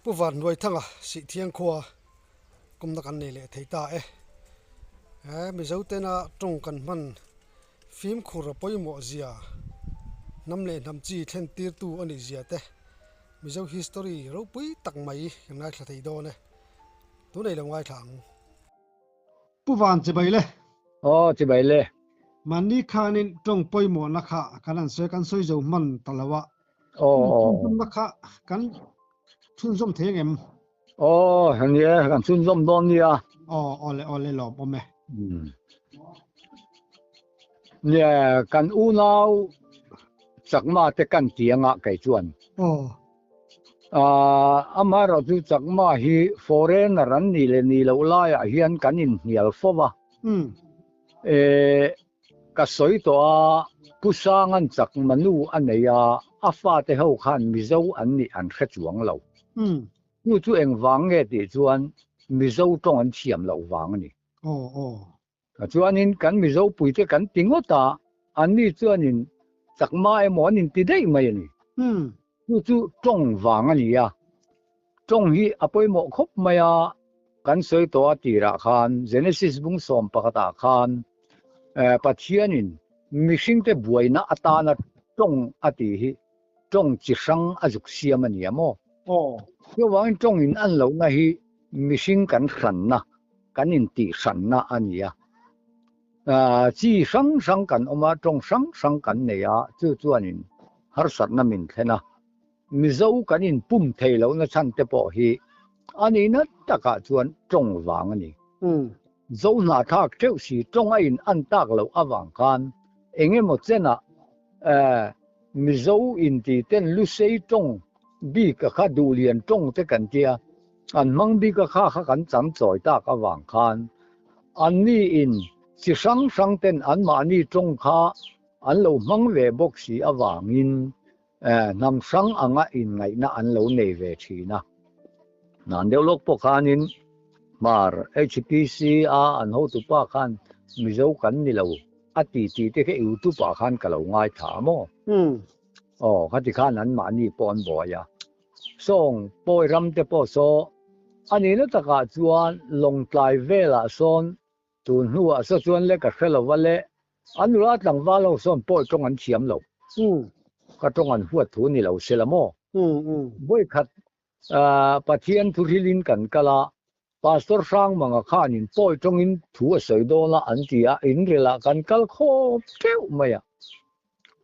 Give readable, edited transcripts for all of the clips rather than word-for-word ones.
Pu Vanhnuaithanga Sihthiang khua kumna kan nei leh thei ta e. He Mizo tena tawng kan hman fimkhur a pawimawh zia, hnam leh hnam chi thlen tirtu a nih zia te Mizo history ropui tak mai kan ngaithla thei dawn e. Tunei lo ngaithla ang. Pu Van chibai le. Aw chibai le. Mahni khanin tawng pawimawhna kha kan han sawi kan sawi zo hman ta lo a. Aw aw. Chhunzawmna kha kan chhunzawm thei ang em? Aw nia kan chhunzawm dawn nia. Aw aw le aw le lawm awm e. Nia kan unau chakma te kan ti anga kei chuan. Aw. Amaherawhchu Chakma hi foreigner an nih leh nih loh laiah hian kan inhnial fo va. Ka sawi tawh a, Pu Sanga'n Chakma nu a nei a, a fate ho khan Mizo an nih an hre chuang lo. Chu chu engvang nge tih chuan Mizo tawng an thiam loh vang a ni. Chuanin kan Mizo puite kan ti ngawt a, anni chuanin Chakma emaw an inti daih mai a ni. Chu chu tawng vang a ni a, tawng hi a pawimawh khawp mai a, kan sawi tawh a tirah khan Genesis bung 11 ah khan Pathianin mihringte buaina atana tawng a tih hi tawng chi hrang a zuk siam a ni a maw? Chuvangin tawngin an lohna hi mihring kan hranna, kan intih hranna a ni a. Chi hrang hrang kan awm a, tawng hrang hrang kan nei a, chu chuanin harsatna min thlen a. Mizo kan inpum thei lohna chhan te pawh hi a nihna takah chuan tawng vang a ni. Zo hnahthlak teuh si tawng a in an tak loh avang khan eng emaw chenah Mizo inti ten Lusei tawng bik a kha Duhlian tawng te kan tia, an hmang bik a kha kha kan cham chawi tak avang khan anni in chi hrang hrang ten anmahni tawng kha an lo hmang ve bawk si avangin hnam hrang anga inngaihna an lo nei ve thin a. Nan deuh lawk pawh khanin Hmar HPC a an hotupa khan Mizo kan ni lo a ti tih te kha YouTube ah khan ka lo ngaithla a maw? Aw khati khan anmahni pawh an buai a. Sawng pawi ram te pawh saw a nihna takah chuan Lawngtlai velah sawn Tun hnuah saw chuan le ka hre lova le, an nula tlangval ho sawn pawi tawng an thiam lo. Ka tawng an huat thu ni lo se la maw? Vawikhat Pathian thu hrilhin kan kal a, Pastor Hrangmanga khanin pawi tawngin thu a sawi dawn a an ti a, inrel-ah kan kal khawp teuh mai a.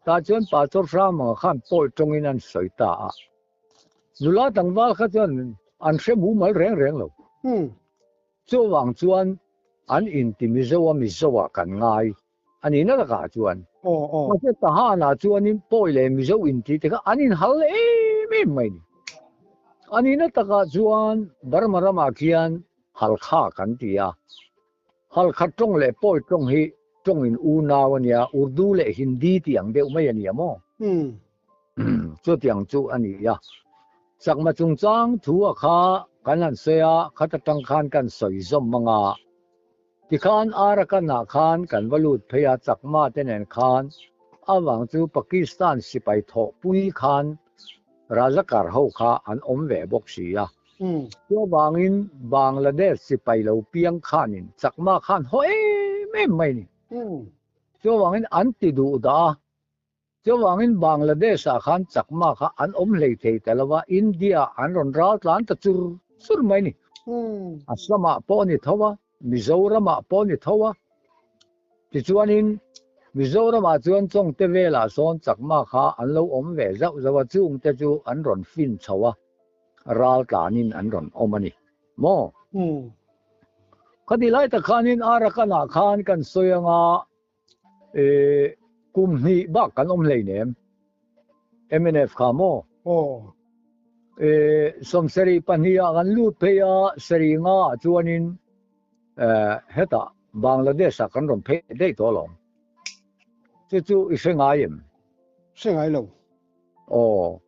Tah chuan Pastor Hrangmanga khan pawi tawngin an sawi ta a. Nula tlangval kha chuan an hre mumal reng reng lo. Chuvang chuan an inti Mizo a Mizo ah kan ngai a nihna lakah chuan. Mahse Tahan ah chuanin Pawi leh Mizo inti te kha an inhal em em mai ni. A nihna takah chuan Burma ramah khian Halkha kan ti a. Halkha tawng leh Pawi tawng hi tawng in unau a nia, Urdu leh Hindi tih ang deuh mai a nia maw? Chutiang chu a ni a. Chakma chungchang thu a kha kan han sawi a, khat atang khan kan sawi zawm ang a. Tikhan Arakan-ah khan kan va lut phei a, Chakma te nen khan avang chu Pakistan sipai thawhpui khan Razakar ho kha an awm ve bawk si a. Chuvangin Bangladesh sipai lo piang khanin Chakma khan haw em em mai a ni. Chuvangin an ti duh dah a. Chuvangin Bangladesh-ah khan Chakma kha an awm hlei thei ta lo a, India an rawn ral tlan ta chur chur mai a ni. Assam-ah pawh a ni tho a, Mizoram-ah pawh a ni tho a. Tichuanin Mizoram-ah chuan Chawngte velah sawn Chakma kha an lo awm ve zauh zauh a, chungte chu an rawn fin chho a, ral tlanin an rawn awm a ni maw? Khati lai tak khanin Arakan-ah khan kan sawi anga E, kum hnih bak kan awm hleinem. Mnf kha maw? Aw. E, 72 ah kan lut phei a, sarih nga ah chuanin e, hetah Bangladesh ah kan rawn phei daih tawh alawm. Chu chu i hre ngai em? Hre ngai lo. Aw.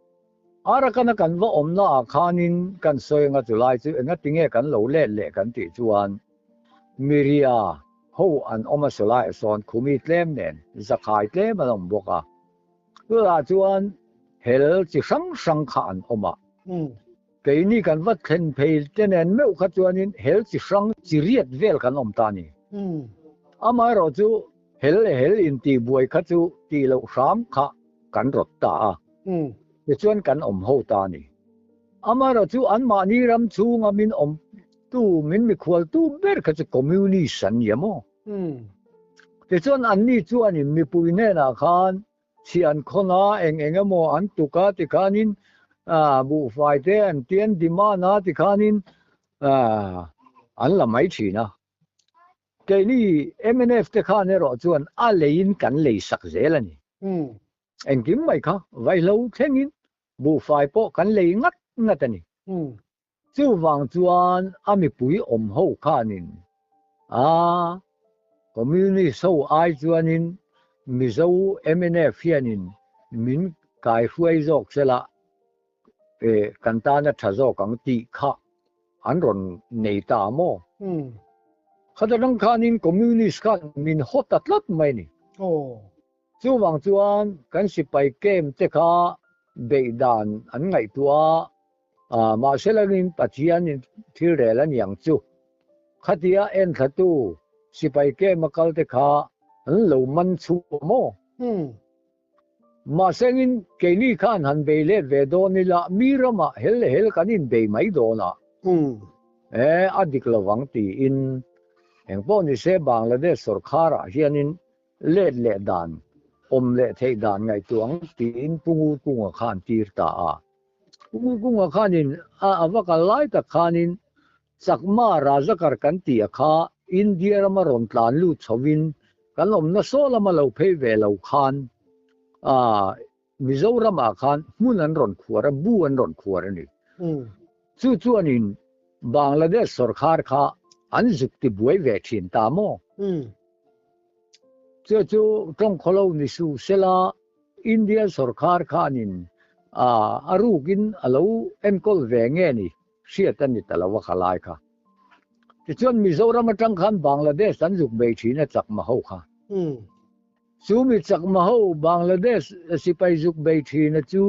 Arakan a kan va awmna ah khanin kan sawi anga chulai chu engatinge kan lo let leh kan tih chuan Miria ho an awm a sawlaiah sawn khumi tlem nen zakhai tlem an awm bawk a. Chutah chuan hel chi hrang hrang kha an awm a. Keini kan va thlen phei te nen meuh kha chuanin hel chi hrang chi riat vel kan awm ta a ni. Amaherawhchu hel leh hel intihbuai kha chu tih loh hram kha kan rawt ta a, tichuan kan awm ho ta a ni. Amaherawhchu anmahni ram chhunga min awmtu, min mikhualtu ber kha chu Communist an ni a maw? Tichuan anni chuanin mipui hnenah khan Chhi an khawn a, eng eng emaw an tuk a tikhanin buhfai te an ti an demand a tikhanin an la mai thin a. Keini mnf te khan erawh chuan a leiin kan lei sak zel a ni. Engkim mai kha vaihlo thlengin buhfai pawh kan lei ngat ngat a ni. Chuvang chuan a mipui awm ho khanin a Communist ho ai chuanin Mizo mnf hianin min kaihruai zawk sela kan tana tha zawk ang tih kha an rawn nei ta maw? Khata tang khanin Communist khan min haw ta tlat mai ni. Chuvang chuan kan sipai camp te kha beih dan an ngaihtuah a, mahse langin Pathianin thil rel a niang chu. Khatia enthlatu sipai camp a kal te kha an lo man chhuah maw? Mahsengin keini khan han bei let ve dawn ila mi ramah hel leh hel kan inbei mai dawn a, a dik lovang tiin engpawh nise Bangladesh sawrkharah hianin Let leh dan, awm leh theih dan ngaihtuah ang tiin Pu Ngurkunga kha an tir ta a. Pu Ngurkunga khanin a a va kal lai tak khanin Chakma Razakar kan tih a kha India rama rawn tlan lut chhovin kan awmna saw lama lo phei ve lo khan a Mizoramah khan hmun an rawn khuar a, bu an rawn khuar a ni. Chu chuanin Bangladesh sawrkhar kha an zuk ti buai ve thin ta maw? Chu chu tawngkhawlo ni su sela India sawrkhar khanin a rukin a lo enkawl ve nge ni hriat a ni ta lo a kha lai kha. Tichuan Mizoram atang khan Bangladesh an zuk bei thin a chakma ho kha. Chu mi chakma ho Bangladesh sipai zuk bei thina chu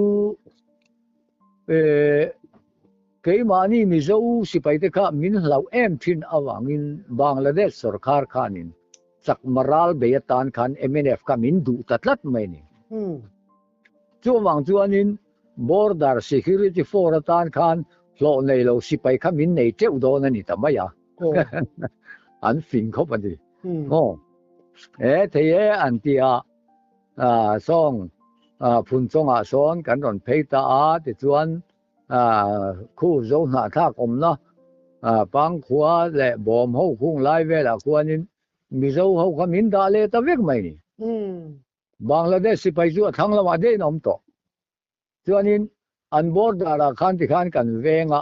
keimahni Mizo sipai te kha min hlauh em thin avangin Bangladesh sawrkhar khanin chakma ral bei atan khan mnf kha min duh ta tlat mai a ni. Chuvang chuanin Border Security Force atan khan hlawh nei lo sipai kha min nei teuh dawn a ni ta mai a. An fing khawp a ni. Aw e thei e an ti a, sawng phun chawngah sawn kan rawn phei ta a tichuan khu zo hnahthlak awmna pangkhua leh bawm ho khung lai velah khuanin Mizo ho kha min dah leh ta vek mai ni. Bangladesh sipai chu a thlang lamah daih in a awm tawh. Chuanin an border ah khan tikhan kan veng a,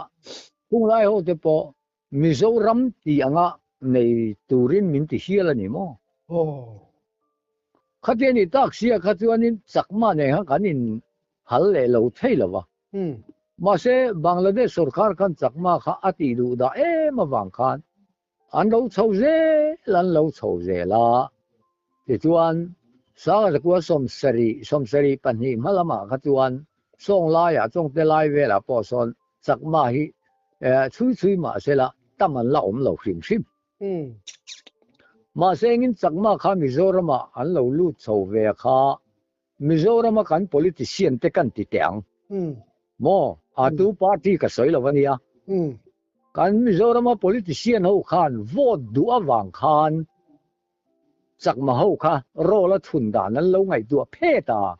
khunglai ho te pawh Mizoram tih anga nei turin min ti hial a ni maw? Khatia ni tak sia kha chuanin chakma nen khan kan in hal leh lo thei lo va. Mahse Bangladesh sorkar khan chakma kha a tih duh dah em avang khan An lo chho zel, an lo chho zel a. Tichuan, Sangzakua sawmsarih, 72 hma lamah kha chuan sawng laiah, chawngte lai velah pawh sawn Chakma hi chhui chhui mah sela tam an la awm lo hrim hrim. Mahse engin Chakma kha Mizoramah an lo lut chho ve kha Mizorama kan politician te kan ti teh ang maw? A tu party ka sawi lo a nia. Kan Mizorama politician ho khan vote duh avang khan Chakma ho kha role a thun dan an lo ngaihtuah phet a.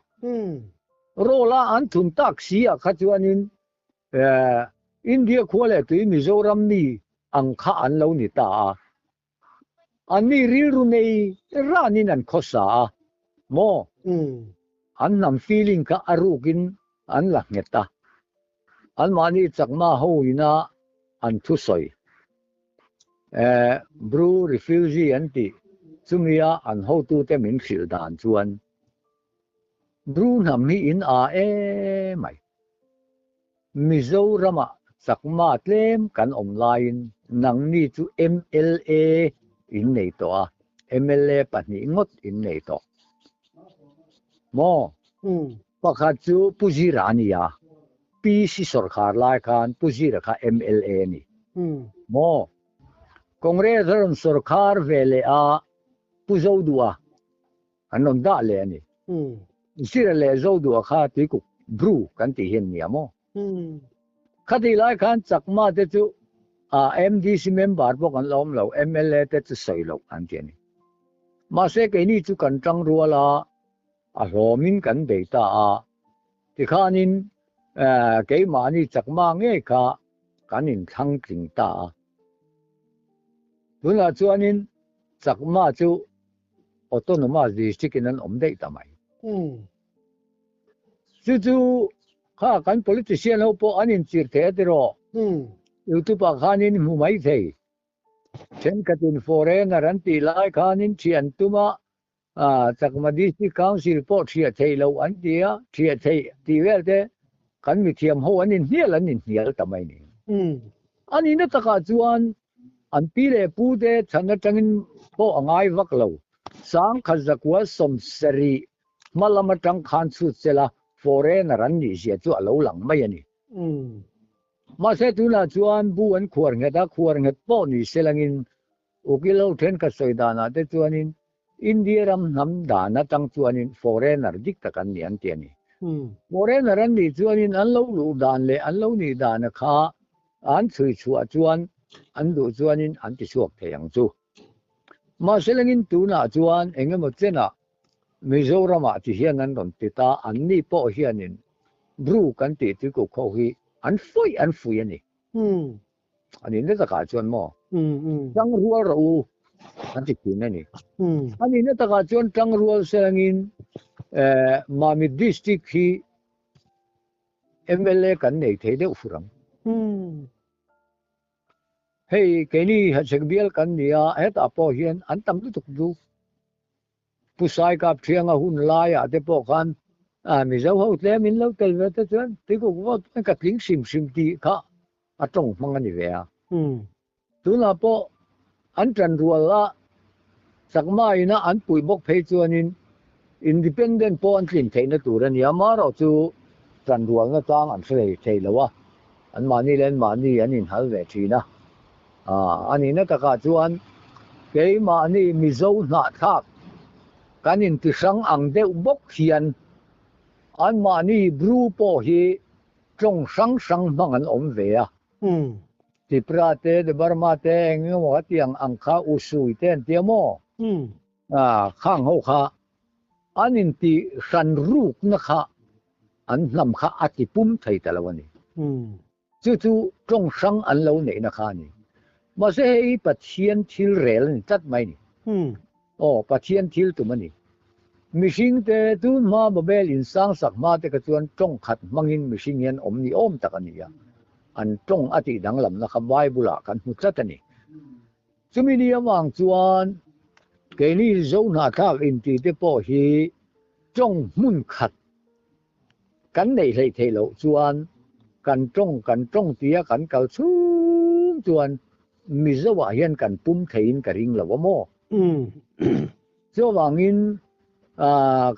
Role a an thun tak si ah kha chuanin India khua leh tui Mizoram mi ang kha an lo ni ta a. Anni rilru nei ranin an khawsa a maw? An hnam feeling kha a rukin an la nghet a. Anmahni chakma ho ina an thusawi Bru refugee an tih chumia an hotute min hrilh dan chuan Bru hnam hi in a emai. Mizoramah chakma tlem kan awm laiin nangni chu mla in nei tawh a, mla pahnih ngawt in nei tawh maw? Pakhat chu Pu Zira a ni a, PC sawrkhar lai khan Pu Zira kha mla a ni maw? Congress a rawn sawrkhar ve leh a, Pu Zoduha an rawn dah leh a ni. Zira leh Zoduha kha Tuikuk Bru kan tih hi an nia maw? Khatih lai khan Chakma te chu MDC member pawh kan la awm lo, mla te chu sawi loh an ti a ni. Mahse keini chu kan tang rual a, a hlawmin kan bei ta a, tikhanin keimahni Chakma ngei kha kan inthlang tling ta a. Tunah chuanin Chakma chu Autonomous District in an awm daih ta mai. Chu chu kha kan politician ho pawh an inchir thei a tiraw? Youtube ah khanin hmu mai thei. Thenkhatin foreigner an tih lai khanin thian tum a, Chakma District Council pawh thiah theih loh an ti a, thiah theih tih vel te kan mithiam ho an inhnial an inhnial ta mai ni. A nihna takah chuan an pi leh pu te chhan atangin pawh a ngai vak lo. Sangkhat zakua 70 hma lam atang khan chhut sela foreigner an nih zia chu a lo lang mai a ni. Mahse tunah chuan bu an khuar nghet a, khuar nghet pawh ni selangin Ukil ho thenkhat sawi danah te chuanin India ram hnam dan atang chuanin foreigner dik tak an ni an ti a ni. Foreigner an nih chuanin an lo luh dan leh an lo nih dana kha an chhui chhuah chuan an duh chuanin an ti chhuak thei ang chu. Mahse lengin tunah chuan eng emaw chenah Mizoramah ti hian an rawn ti ta, anni pawh hianin Bru kan tih tuikuk ho hi an fuih an fuih a ni. A nihna takah chuan maw? Tang rual rawh u an ti thin a ni. A nihna takah chuan tang rual selangin Mamit District hi mla kan nei thei deuh fur ang. Hei keini Hachhek bial kan ni a, hetah pawh hian an tam lutuk du. Pu Saikap Thianga hun laiah te pawh khan Mizo ho tlem in lo tel ve te chuan Tuikuk vote chuan ka tling hrim hrim tih kha a tawng hmang a ni ve a. Tunah pawh an tan rual a, Chakma ina an puih bawk phei chuanin Independent pawh an tlin theihna tur a ni a, amaherawh chu tan rualna tlang an hre thei thei lo a, anmahni leh anmahni an inhal ve thin a. A nihna takah chuan keimahni Mizo hnahthlak kan inti hrang ang deuh bawk hian anmahni Bru pawh hi tawng hrang hrang hmang an awm ve a. Tripura te, Burma te eng emaw hetiang ang kha Usui te an tia maw? Khang ho kha an inti hran rukna kha an hnam kha a ti pum thei ta lo a ni. Chu chu tawng hrang an lo neihna kha a ni. Mahse hei hi Pathian thil rel a ni tlat mai a ni. Aw, Pathian thil tum a ni. Mihring te tun hma Babel in sang sak hma te kha chuan tawng khat hmangin mihring hian awm ni awm tak a ni a. An tawng a tih danglamna kha Bible ah kan hmu tlat a ni. Chumi ni avang chuan keini Zohnahthlak inti te pawh hi tawng hmun khat kan neih hleih theih loh chuan kan tawng kan tawng tia kan kal chhung chuan Mizo ah hian kan pum theiin ka ring lo a maw? Chuvangin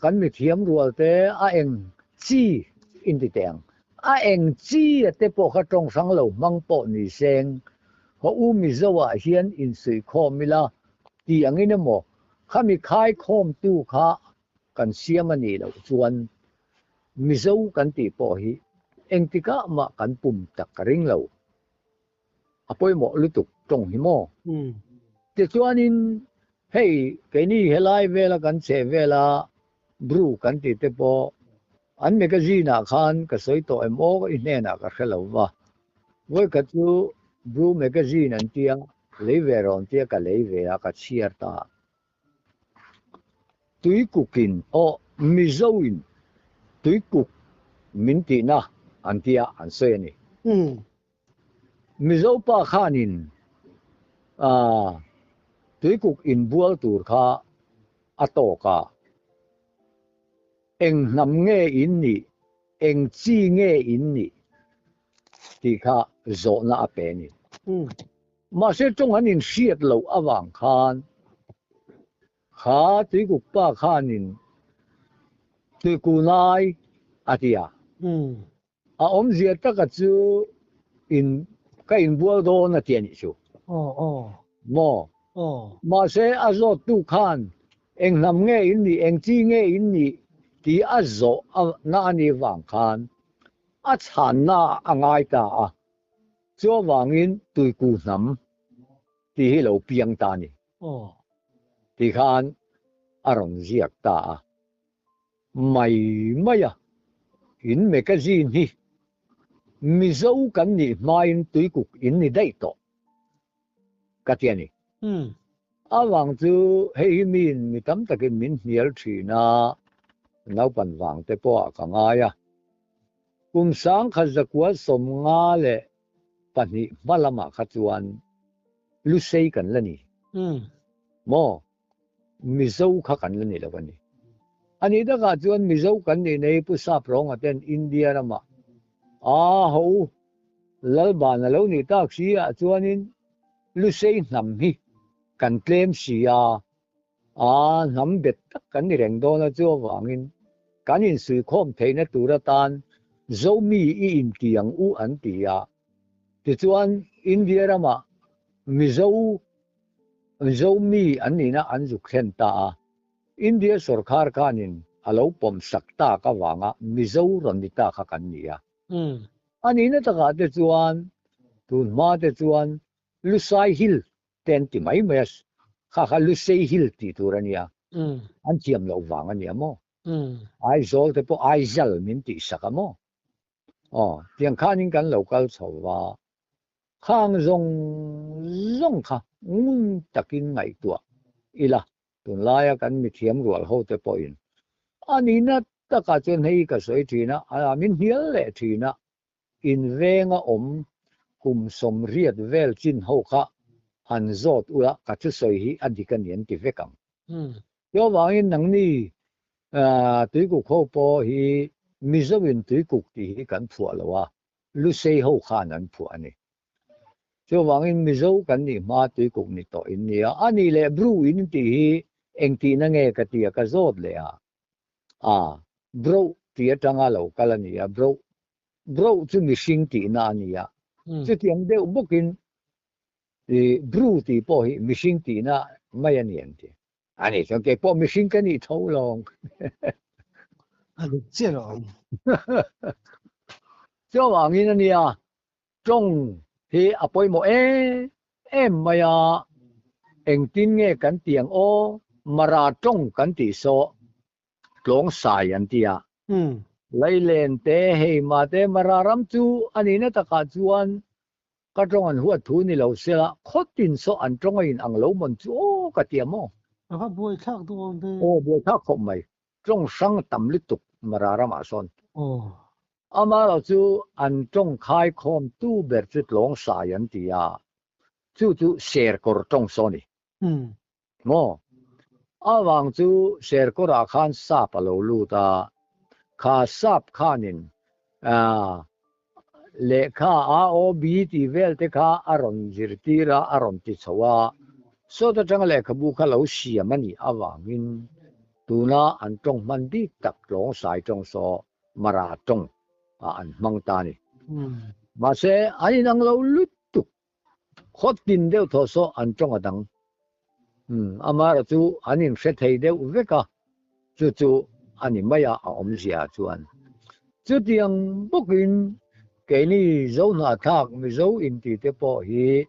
kan mithiam rual te a eng chi in ti teh ang, a eng chi a te pawh kha tawng hrang lo hmang pawh ni seng, haw u Mizo ah hian insuihkhawm ila tih angin emaw khami khaikhawmtu kha kan siam a nih loh chuan Mizo kan tih pawh hi engtikah mah kan pum tak ka ring lo. A pawimawh lutuk tawng hi maw? Tichuanin hei keini helai vela kan cheh vela Bru kan tih te pawh an magazine ah khan ka sawi tawh em aw i hnenah ka hre lo va. Vawikhat chu Bru magazine an tia lei ve rawn tia ka lei ve a ka chhiar ta. Tuikukin aw Mizoin tuikuk min tihna an tia an sawi a ni. Mizo pa khanin tuikuk inbual tur kha a tawk a, eng hnam nge in nih, eng chi nge in nih tih kha zawhna a pe a ni. Mahse tawng an inhriat loh avang khan kha tuikuk pa khanin tuikunai a ti a. A awmzia taka chu in ka inbual dawn a ti a nih chu. Aw aw. Maw? Aw. Mahse a zawttu khan eng hnam nge in nih, eng chi nge in nih tih a zawh na a nih vang khan a chhanna a ngai ta a. Chuvangin Tuiku hnam tih hi lo piang ta a ni. Aw. Ti khan a rawn ziak ta a. Mai mai a, in magazine hi Mizo kan nih hmain tuikuk in ni daih tawh ka ti a ni. Avang chu hei hi miin mi tam takin min hnial thin a, naupan vang te pawhah ka ngai a. Kum sangkhat zakua 52 hma lamah kha chuan Lusei kan la ni maw? Mizo kha kan la ni lo a ni. A nih takah chuan Mizo kan nih nei Pu Sap Rawnga ten India ramah aa ho u Lalban a lo nih tak si ah chuanin Lusei hnam hi kan tlem si a, aa hnam bet tak kan ni reng dawn a chu avangin kan insuikhawm theihna tur atan Zomi i inti ang u an ti a. Tichuan India ramah Mizo Zomi an nihna an zuk thlen ta a, India sawrkhar khanin a lo pawm sak tak avanga Mizo rawn ni ta kha kan ni a. A nihna takah te chuan tun hma te chuan Lusai Hill te an ti mai mai a, kha kha Lusei Hill tih tur a nia, an thiam loh vang a nia maw? Aizawl te pawh Aizal min tih sak a maw? Aw, tiang khanin kan lo kal chho va, Khang zawng zawng kha ngun takin ngaihtuah ila, tunlaia kan mithiam rual hote pawhin a nihna takah chuan hei ka sawi thin a, a min hnial leh thin a, invenga awm kum 80 vel chin ho kha han zawt ula ka thusawi hi a dik a ni an ti vek ang. Chuvangin nangni Tuikuk ho pawh hi Mizoin Tuikuk tih hi kan phuah lo a, Lusei ho khan an phuah a ni. Chuvangin Mizo kan nih hma Tuikuk ni tawh in nia, a nih leh Bru in tih hi eng tihna nge ka ti a ka zawt leh a. A, Bro tih atanga lo kal a ni a, Bro, Bro chu mihring tihna a ni a. Chutiang deuh bawkin i Bru tih pawh hi mihring tihna mai a ni an ti. A ni chuan kei pawh mihring ka nih tho lawng. A dik chiah lo ang. Chuvangin a nia, tawng hi a pawimawh em em mai a, engtin nge kan ti ang aw, Mara tawng kan tih saw tlawng sai an ti a. Lailen te, hei mate Mara ram chu a nihna takah chuan Ka tawng an huat thu ni lo sela, khawtin saw an tawng a in ang lo mawn chu aw ka ti a maw? A va buaithlak duh awm ve. Aw buaithlak khawp mai. Tawng hrang tam lutuk Mara ramah sawn. Aw. Amaherawh chu an tawng khai khawm tu ber chu tlawng sai an ti a, chu chu Serkawr tawng saw ni. Maw? Avang chu Serkawrah khan sap a lo lut a, kha sap khanin lehkha AOB tih vel te kha a rawn zirtir a, a rawn ti chho a. Sawt atanga lehkhabu kha lo siam a nih avangin tuna an tawng hman bik tak tlawng sai tawng saw Mara tawng ah an hmang ta a ni. Mahse an inang lo lutuk. Khawt tin deuh thaw saw an tawng a dang. Umm, amaherawh chu an inhre thei deuh vek a, chu chu a ni mai a, a awmzia chuan. Chutiang bawkin keini Zo hnahthlak Mizo intite pawh hi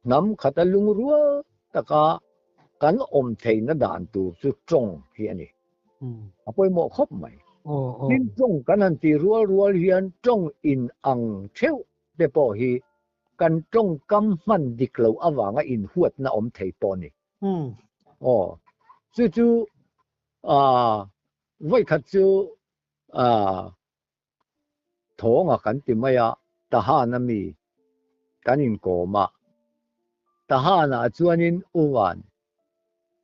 hnam khata lungrual taka kan awm theihna dan tur chu tawng hi a ni. A pawimawh khawp mai. Tin, tawng kan han tih rual rual hian tawng inang theuh te pawh hi kan tawngkam hman dik loh avanga inhuatna awm thei pawh a ni. Aw, chu chu aah vawikhat chu aah thawnga kan ti mai a, Tahan a mi kan inkawm a, Tahanah chuanin Uvan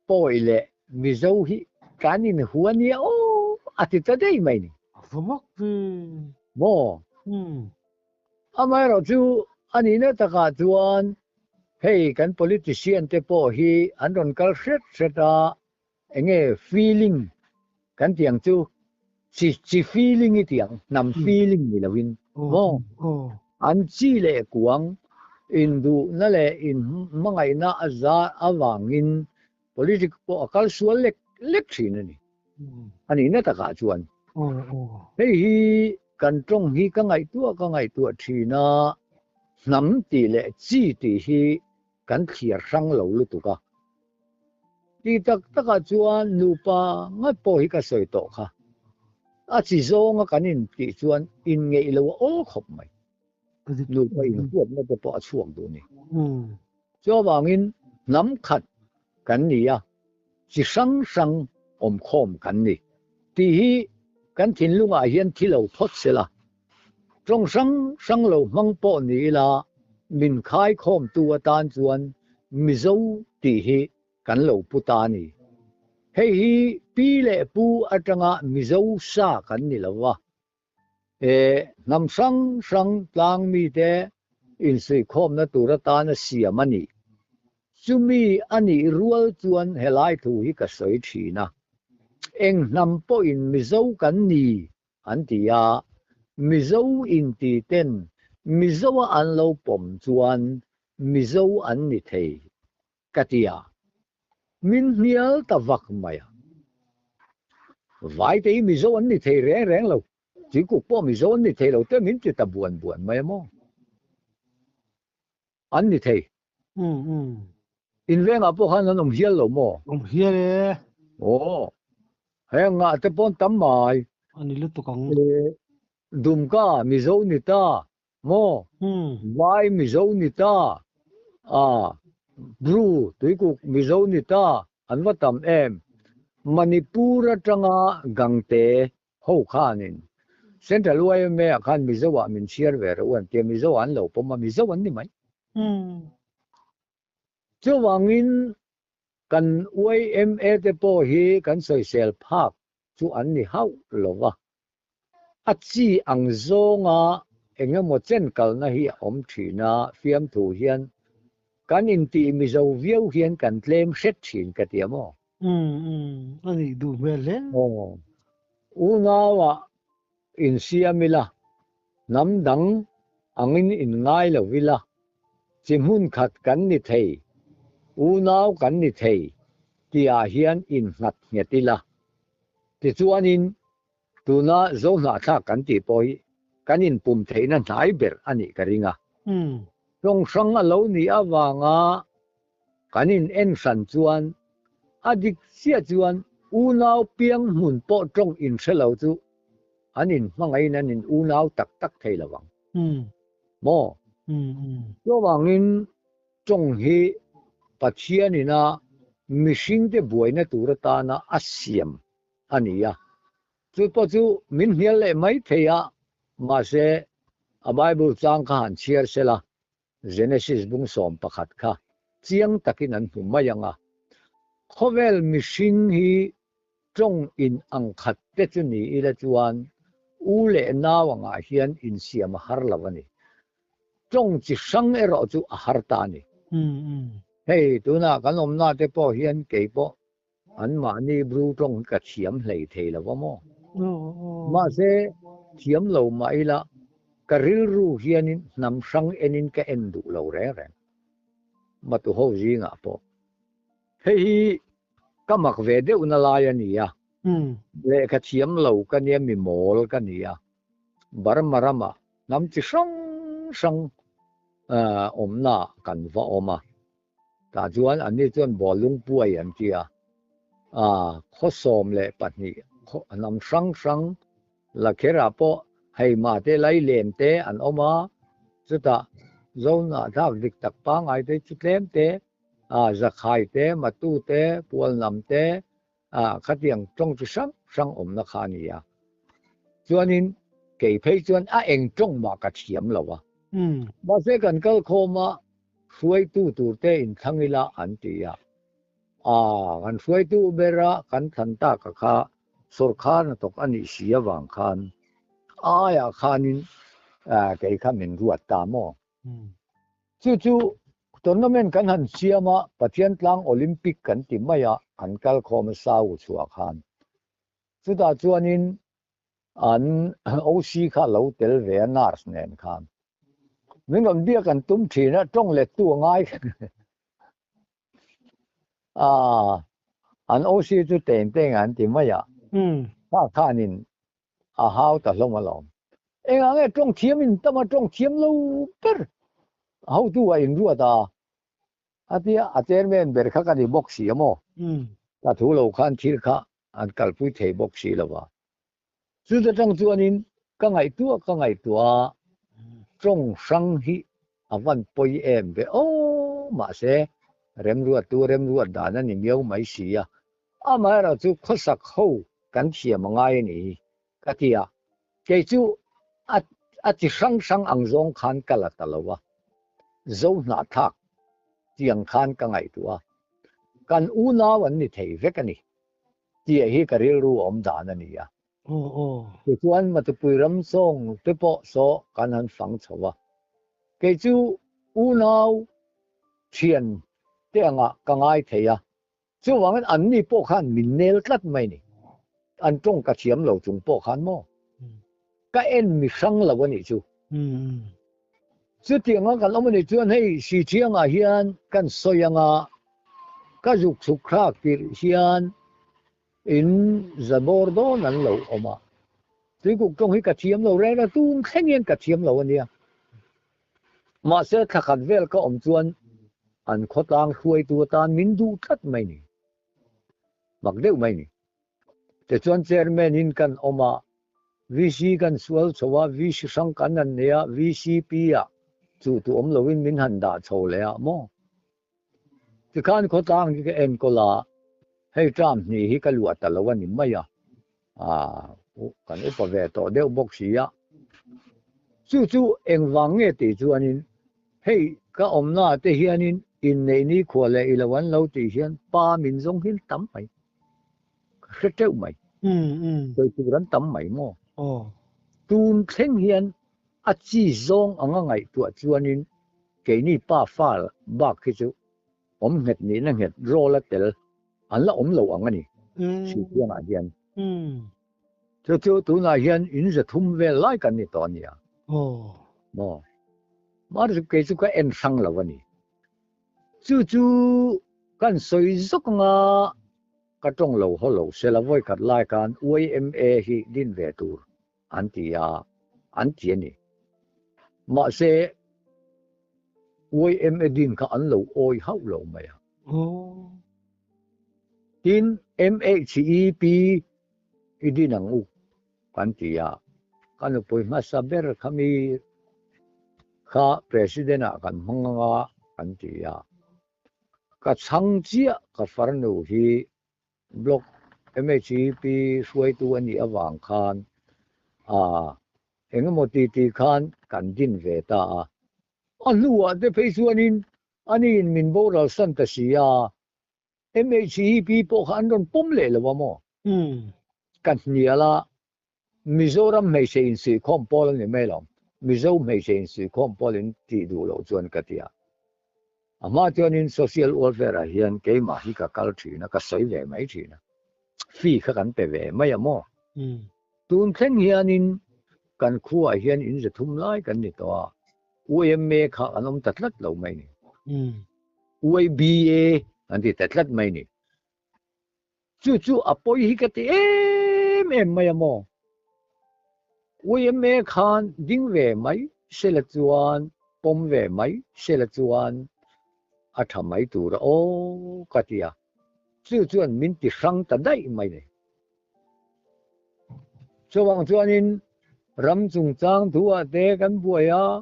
pawi leh Mizo hi kan inhua nia aw a ti ta daih mai ni. A va mak ve. Maw? Amaherawh chu a nihna takah chuan hei kan politician te pawh hi an rawn kal hret hret a, enge feeling kan tih ang chu, chi chi feeling i tih ang, hnam feeling ni loin. Maw? An chi leh kuang induhna leh inhmangaihna a za avangin politic pawh a kal sual lek lek thin a ni. A nihna takah chuan hei hi kan tawng hi ka ngaihtuah ka ngaihtuah thin a, hnam tih leh chi tih hi kan thliar hrang lo lutuk a. Tih tak takah chuan nupa ngat pawh hi ka sawi tawh kha. A chi zawnga kan intih chuan inngeih lo a awl khawp mai. Nupa inhuatna te pawh a chhuak duh a ni. Chuvangin hnam khat kan ni a, chi hrang hrang awmkhawm kan ni tih hi kan thinlungah hian thi lo phawt se la. Tawng hrang hrang lo hmang pawh ni ila min khaikhawmtu atan chuan Mizo tih hi kan lo pu ta a ni. Hei hi pi leh pu atanga Mizo sa kan ni lo va, he hnam hrang hrang tlang mite insuihkhawmna tur atana siam a ni. Chumi a nih rual chuan helai thu hi ka sawi thin a, eng hnam pawhin Mizo kan ni an ti a, Mizo inti ten Mizoa an lo pawm chuan Mizo an ni thei ka ti a, min hnial ta vak mai a. Vaite hi Mizo an ni thei reng reng lo, Tuikuk pawh Mizo an ni thei lo te min ti ta buan buan mai a maw? An ni thei. In vengah pawh khan an awm hial lo maw? Awm hial e. Aw, heng ngah te pawn tam mai. A ni lutuk ang. Dumka Mizo ni ta maw? Vai Mizo ni ta, a Bru Tuikuk Mizo ni ta an va tam em? Manipur atanga Gangte Ho khanin Central YMA ah khan Mizo ah min chhiar ve reuh an tia, Mizo ah an lo pawm a, Mizo an ni mai. Chuvangin kan YMA te pawh hi kan sawisel phak chu an ni hauh lo va, a chi ang zawnga eng emaw chen kalna hi a awm thin a, fiamthu hian kan intih Mizo viau hian kan tlem hret thin ka ti a maw? Umm a nih duh hmel hle. Aw. Unauah insiam ila, hnam dang angin inngai lo ila, chi hmun khat kan ni thei, unau kan ni thei tihah hian innghat nghet ila. Tichuanin tuna Zohnahthlak kan tih pawh hi kan inpum theihna hnai ber a nih ka ring a. Tawng hrang a lo nih avanga Kan in en hran chuan a dik chiah chuan unau piang hmun pawh tawng in hre lo chu an in hmangaihin an in unau tak tak thei lo ang maw? Chuvangin tawng hi Pathian ina mihringte buaina tur atana a siam a ni a, chu pawh chu min hnial leh mai thei a, mahse a Bible chang kha han chhiar sela Genesis bung 11 kha chiang takin an hmu mai ang a. Khawvel mihring hi tawng in ang khat te chu ni ila chuan u leh nau angah hian insiam a har lo a ni. Tawng chi hrang erawh chu a har ta a ni. Hei tunah kan awmna te pawh hian kei pawh Anmahni Bru tawng hi ka thiam hlei thei lo va maw? Mahse, thiam lo mah ila, ka rilru hianin hnam hrang enin ka en duh lo reng reng. Matu ho zingah pawh. Hei hi ka mak ve deuhna lai a ni a, lehkha thiam lo ka nia, mi mawl ka ni a, Burma ramah hnam chi hrang hrang awmnaah kan va awm a. Tah chuan anni chuan bawllung puai an ti a, aa khaw 12 khaw hnam hrang hrang Lakherah pawh Heima te Lailem te an awm a, chutah Zohnah thlak dik tak pangngai te chu tlem te, aa Zakhai te, Matu te, Pualnam te, aa khatiang tawng chi hrang hrang awmna kha a ni a. Chuanin kei phei chuan a eng tawng mah ka thiam lo a. Mahse kan kal khawm a, hruaitu turte inthlang ila an ti a. Aa, kan hruaitu bera kan thlan tak a kha sawrkhar hnathawk a nih si avang khan a aiah khanin kei kha min ruat ta maw? Chu chu tournament kan han siam a, Pathian tlang Olympic kan ti mai a, kan kal khawm a sau chhuah khan. Chutah chuanin. An OC kha a lo tel ve a nurse nen khan. Min rawn biak an tum thin a, tawng lettu a ngai a, an OC chu teng teng an ti mai a, kha khanin a hau ta hlawm alawm. Engah nge tawng thiam in tam a, tawng thiam lo ber hotu a inruat a, a tia a chairman ber kha ka ni bawk si a maw? Ka thu lo khan thil kha an kalpui thei bawk si lo va. Chuta tang chuanin ka ngaihtuah ka ngaihtuah a, tawng hrang hi a van pawi em ve aw, mahse remruattu remruat dan a ni miau mai si a, amaherawh chu khawsak ho kan thiam a ngai a ni hi ka ti a, kei chu a a chi hrang hrang ang zawng khan ka la ta lo a, zo hnahthlak tiang khan ka ngaihtuah a, kan unau an ni thei vek a ni. Tih hi ka rilru awm dan a ni a. Tichuan Matupui ram sawng te pawh saw kan han fang chho a. Kei chu unau thian te angah ka ngai thei a. Chuvangin anni pawh khan min nel tlat mai ni. An tawng ka thiam lo chung pawh khan maw? Ka en mi hrang lo a nih chu. Chutianga kan awm a nih chuan hei Sithiangah hian kan sawi anga ka zuk chhuk thlak tirh hian in za bawr dawn an lo awm a. Tuikuk tawng hi ka thiam lo reng a, tun thleng hian ka thiam lo a nia. Mahse thla khat vel ka awm chuan an khawtlang hruaitu atan min duh tlat mai ni. Mak deuh mai ni. Tichuan Chairman in kan awm a, VC kan sual chho a, VC hrang kan han nei a, VCP ah chu tu awm loin min han dah chho leh a maw? Tikhan khawtlang hi ka enkawl a, hei term hnih hi ka luah ta lo a ni mai a, ah kan upa ve tawh deuh bawk si a. Chu chu engvang nge tih chuanin hei ka awmna ah te hianin inneih ni khua leh i lo an lo tih hian pa min zawng hi tam mai. Ka hre teuh mai. Sawi tur an tam mai maw? Tun thleng hian a chi zawng anga ngaihtuah chuanin keini pa fa bak hi chu awm nghet nihna nghet rawl a tel an la awm lo ang a ni Sihpiangah hian. Chu chu tunah hian in za thum vel lai kan ni tawh a nia. Maw? Mahse chu kei chu ka en hrang lo a ni. Chu chu kan sawi zawk anga ka tawng lo haw lo se la vawi khat lai khan YMA hi din ve tur an ti a, an ti a ni. Mahse YMA din kha an lo awi hauh lo mai a. Tin, MHEP i din ang u kan ti a, ka nupui hmasa ber kha mi kha President ah kan hmang anga kan ti a, ka chhang chiah ka farnu hi Block MHEP hruaitu a nih avang khan a engemaw ti ti khan kan din ve ta a, a hnuah te phei chuanin aniin min boral san ta si a, MHEP pawh kha an rawn pawm leh lo a maw? Ka hnial a, Mizoram hmeichhe insuihkhawm pawl a ni mai lo, Mizo hmeichhe insuihkhawm pawl in tih duh loh chuan ka ti a. A hma chuanin Social Welfare ah hian keimah hi ka kal thin a, ka sawi ve mai thin a, fee kha kan pe ve mai a maw? Tun thleng hianin kan khuaah hian in za thum lai kan ni tawh a, UMA kha an awm ta tlat lo mai ni. UABA an ti ta tlat mai ni. Chu chu a pawi hi ka ti em em mai a maw? UMA khan ding ve mai se la chuan, pawm ve mai se la chuan a tha mai tur a aw ka ti a. Chu chuan min ti hrang ta daih mai ni. Chuvang chuanin ram chungchang thuah te kan buai a,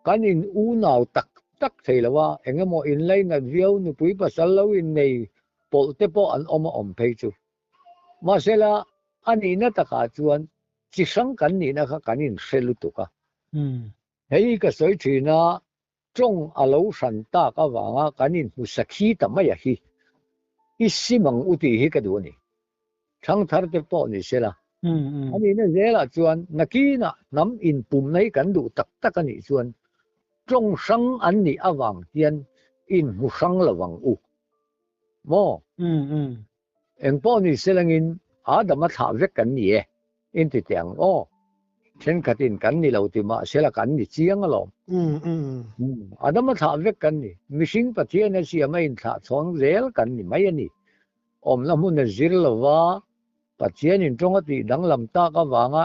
kan in unau tak tak thei lo a, eng emaw inlainat viau nupui pasal lo innei pawlh te pawh an awm a awm phei chu. Mahsela a nihna takah chuan chi hrang kan nihna kha kan inhre lutuk a. Hei ka sawi thin a, tawng a lo hran tak avanga kan inhmu sakhi ta mai a hi. I sim ang u tih hi ka duh a ni. Thangthar te pawh ni sela. A nihna zelah chuan nakinah hnam inpumna hi kan duh tak tak a nih chuan tawng hrang an nih avang hian inhmu hrang lo ang u. Maw? Engpawh ni selangin Adama thlah vek kan ni e. In ti teh ang aw. Thenkhatin kan ni lo ti mahsela kan ni chiang alawm. Adama thlah vek kan ni. Mihring Pathian a siam a inthlah chhawn zel kan ni mai a ni. Awmna hmun a zir lova Pathianin tawng a tih danglam tak avanga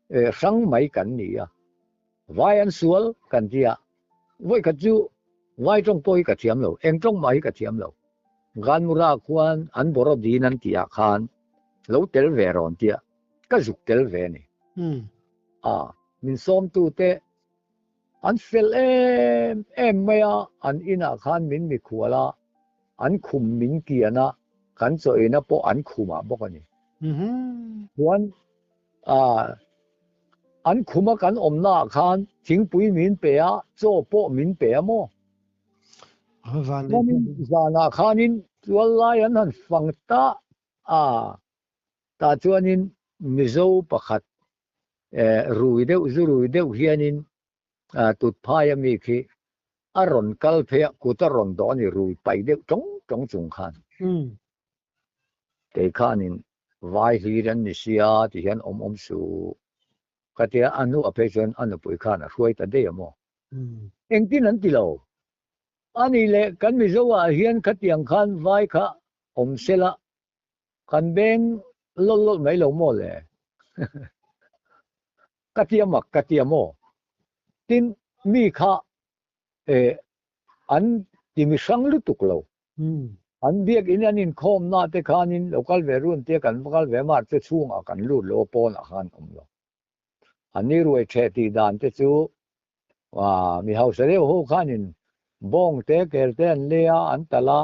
hrang mai kan ni a. Vai an sual kan ti a, vawikhat chu vai tawng pawh hi ka thiam lo, eng tawng mah hi ka thiam lo. Ganmura khuan an bawraw din an tih ah khan lo tel ve rawn tia ka zuk tel ve a ni. A, min sawmtute an fel em em mai a, an inah khan min mikhual a, an khum min kian a, kan chaw eina pawh an khumah bawk a ni. Chuan A, an khuma kan awmnaah khan thingpui min pe a, chaw pawh min pe a maw? Chuanin zanah khanin tual lai an han fang ta a, tah chuanin Mizo pakhat rui deuh, zu rui deuh hianin tutphai ami khi a rawn kal phei a, kut a rawn dawh a ni, rui pai deuh tawng tawng chung khan. Kei khanin vai hlir an ni sia ti hian awm awm suh ka tia, a hnu a phei chuan a nupui khan a hruai ta daih a maw? Engtin an ti lo. Ani leh kan Mizo ah hian khatiang khan vai kha awm sela kan beng lawlh lawlh mai lo maw le? Ka tia mak ka tia maw? Tin, mi kha an ti mi hrang lutuk lo. An biakinn an inkhawmna te khanin lo kal ve run tia kan va kal ve mar chu chhungah kan lut lo a pawnah khan awm lo. An ni ruai theh tih dan te chu mi hausa deuh ho khanin bawng te kel te an lei a an talh a,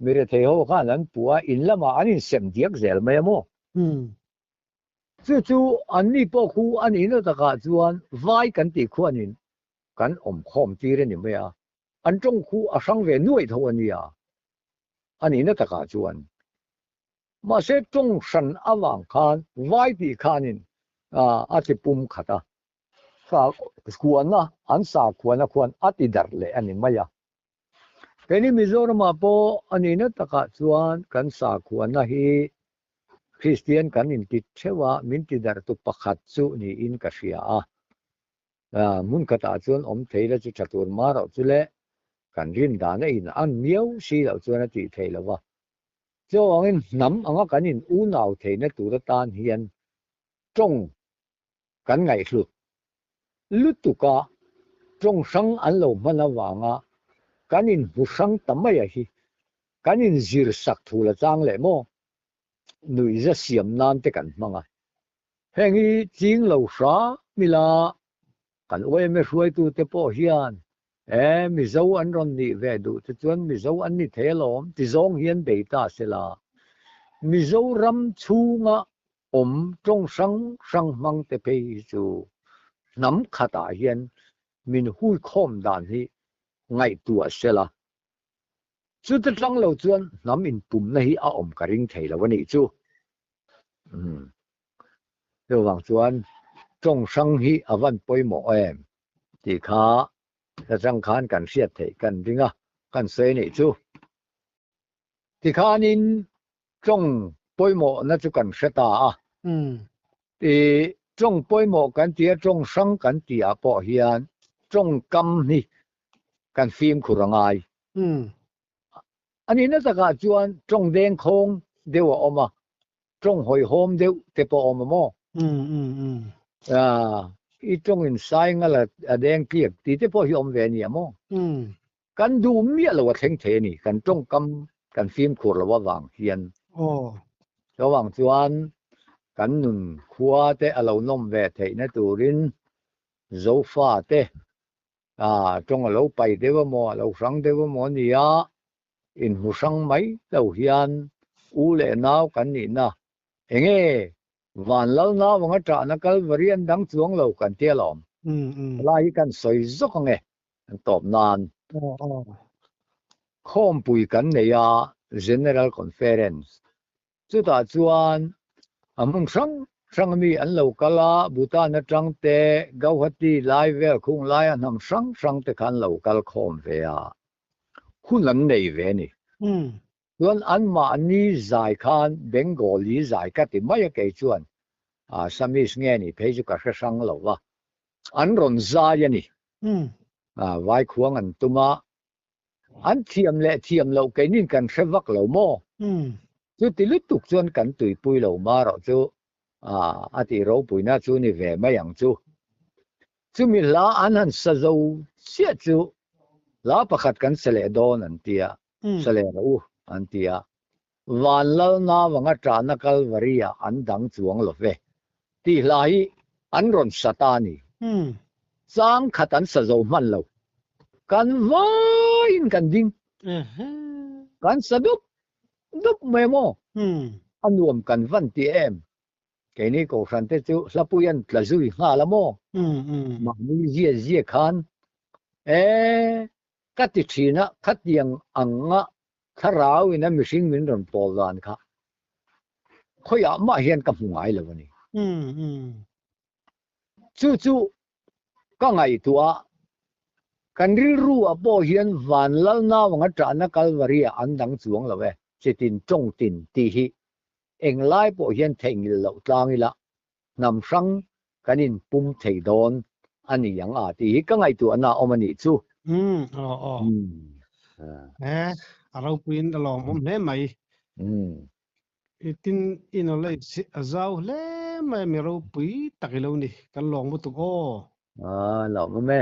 mi rethei ho khan an puh a in lamah an insem diak zel mai a maw? Chu chu an ni pawh khu a nihna takah chuan vai kan tih khuanin kan awm khawm tir a ni mai a. An tawng khu a hrang ve nuaih tho a nia, a nihna takah chuan. Mahse tawng hran avang khan vai tih khanin a ti pum khat a, sa khuana an sa khuana khuan a ti darh leh a ni mai a. Keini Mizoramah pawh a nihna takah chuan kan sa khuana hi Kristian kan inti theuh a, min ti darhtu pakhat chu niin ka hria a. Hmun khatah chuan awm thei la chu tha tur mah rawh chu le, kan rin dan a in an miau si loh chuan a tih theih loh a. Chuvangin hnam anga kan in unau theihna tur atan hian tawng kan ngaihhlut lutuk a, tawng hrang an lo hman avanga kan in hmu hrang ta mai a hi kan in zir sak thu la chang leh maw? Nuihza siam nan te kan hmang a. Heng hi ching lo hram ila kan yma hruaitute pawh hian e Mizo an rawn nih ve duh te chuan Mizo an ni thei alawm ti zawng hian bei ta sela Mizoram chhunga awm tawng hrang hrang hmang te phei hi chu hnam khatah hian min huikhawm dan hi ngaihtuah sela Chuta tang lo chuan hnam inpumna hi a awm ka ring thei lo a nih chu. Umm. Chuvang chuan tawng hrang hi a van pawimawh em tih kha hlatang khan kan hriat theih kan ring a, kan sawi a nih chu. Tikhanin tawng pawimawhna chu kan hre ta a. Ih, tawng pawimawh kan ti a, tawng hrang kan tih ah pawh hian tawngkam hi kan fimkhur a ngai. A nihna takah chuan tawng dengkhawng deuh a awm a, tawng hawihhawm deuh te pawh a awm a maw? I tawngin sai ngal a deng tliak tih te pawh hi awm ve a ni a maw? Kan duh miah lo a thleng thei a ni, kan tawngkam kan fimkhur lo avang hian. Chuvang chuan kan nun khua te a lo nawm ve theihna turin Zofa te tawng a lo pai deuh emaw, a lo hrang deuh emaw a ni a, inhmu hrang mai lo hian u leh nau kan nihna enge van lal nau anga ṭahna Kalvari an dang chuang lo kan tia lawm. Helai hi kan sawi zawk ange an tawp nan. Khawmpui kan nei a, General Conference. Chutah chuan a hmun hrang hrang ami an lo kal a, Bhutan atang te, Gauhati lai vel khung laia hnam hrang hrang te kha an lo kal khawm ve a, hun an nei ve a ni. Chuan anmahni zai khan Bengali zai ka ti mai a kei chuan. Assamese nge nih phei chu ka hre hrang lo va, an rawn zai a ni. Vai khuang an tum a, an thiam leh thiam loh keinin kan hre vak lo maw? Chuti lutuk chuan kan tuipui lo marawh chu a tih ropuina chu ni ve mai ang chu. Chumi hla an han sa zo chiah chu hla pakhat kan sa leh dawn an ti a, sa leh rawh u an ti a. Van Lalna vanga ṭahna Kalvari-ah an dang chuang lo ve tih hla hi an rawn sa ta a ni. Chang khat an sa zo hman lo. Kan vaiin kan ding. Kan sa dup dup mai maw? A nuam kan van ti em? Keini Kohhran te chu hlapui an tla zui nghal a maw? Mahni zia zia khan e ka ti thin a, khatiang anga thlarau in a mihring min rawn pawl dan kha khawiah mah hian ka hmu ngai lo a ni. Chu chu ka ngaihtuah a, kan rilru ah pawh hian van lal nauvanga ṭahna Kalvari ah an dang chuang lo e, chitin tawng tin tih hi englai pawh hian theihnghilh loh tlang ila hnam hrang kan inpum thei dawn a ni ang a tih hi ka ngaihtuahna a awm a nih chu. Umm aw aw. E a ropuiin a lawmawm hle mai. Umm. I tin i knowledge hi a zau hle mai a mi ropui tak i lo ni kan lawm lutuk aw. A lawmawm e.